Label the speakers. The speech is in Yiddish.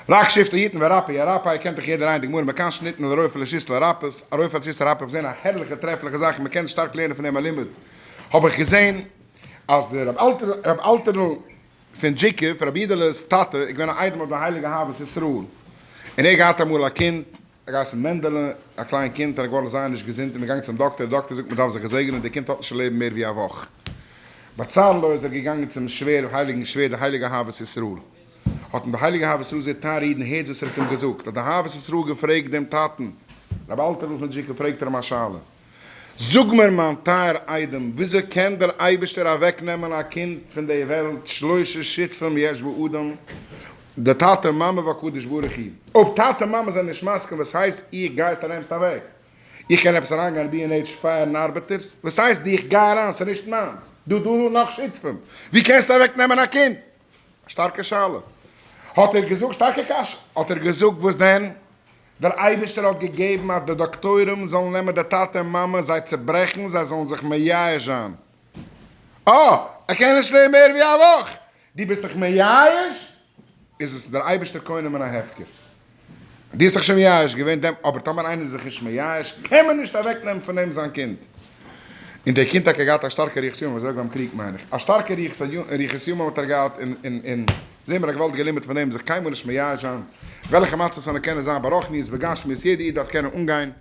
Speaker 1: רק שבטי יתן ורפא ירפא, איר קענט דאך יעדער איין די גמרא מכאן שניתן לרופא לשית לרפאות, א רופא לשית לרפא, איך האב געזען א הערליכע טרעפליכע זאך, מען קען שטארק לערנען פון דעם א לימוד, האב איך געזען אז דער רב אלטער רב אלטער'ל פון דזשיקוב, רבי אידעלע'ס טאטע, איז געווען א איידעם אויף די הייליגע אהבת ישראל, און ער האט געהאט אמאל א קינד, האט געהייסן מענדעלע, א קליין קינד, ער איז געווארן זייער נישט געזונט און מ'איז געגאנגען צום דאקטער, דער דאקטער זאגט מ'דארף זיך געזעגענען, דער קינד האט נישט צו לעבן מער ווי א וואך. בצר לו איז ער געגאנגען צום שווער, הייליגן שווער, די הייליגע אהבת ישראל. האט אים די הייליגע אהבת ישראל געזאגט, טייערע אידן, הערטס וואס ער האט אים געזאגט, האט די אהבת ישראל געפרעגט דעם טאטן, רבי אלטער'ל פון דזשיקוב, פרעגט ער אים א שאלה, זאג מיר מיין טייער איידעם, וויאזוי קען דער אייבערשטער אוועק נעמען א קינד פון די וועלט, שלושה שותפים יש באדם, די טאטע מאמע והקדוש ברוך הוא, אויב טאטע מאמע זענען נישט מסכים וואס הייסט איך גייסט א נעמסט אוועק, איך קען עפעס אריין גיין אין B&H פייערן ארבעטערס, וואס הייסט די איך גיי אריין ס'איז נישט מיינס, דא דא דא נאך שותפים, ווי קענסטו אוועק נעמען א קינד? א שטארקע שאלה האט ער געזאגט, שטארקע קשיא האט ער געזאגט, וואס דען? דער אייבערשטער האט געגעבן אז די דאקטוירים זאלן נעמען די טאטע און מאמע זיי צוברעכן, זיי זאלן זיך מייאש זיין. אה, ער קען נישט לעבן מער ווי א וואך! דו ביסט דיך מייאש? איז עס דער אייבערשטער קונה מן ההפקר. דו האסט דיך שוין מייאש געווען דעם, אבער טאמער איינער איז זיך נישט מייאש, קען מען נישט אוועקנעמען פון אים זיין קינד. און דער קינד טאקע געהאט א שטארקע ריחות ימים, אזוי ביים קריג מיין איך, א שטארקע ריחות ימים האט ער געהאט, און און און זעהן מיר א געוואלדיגע לימוד פון דעם, זיך קיינמאל נישט מייאש זיין, וועלכע מצב ס'זאל נאר קענען זיין, ברוחניות בגשמיות, יעדע איד דארף קענען אנגיין.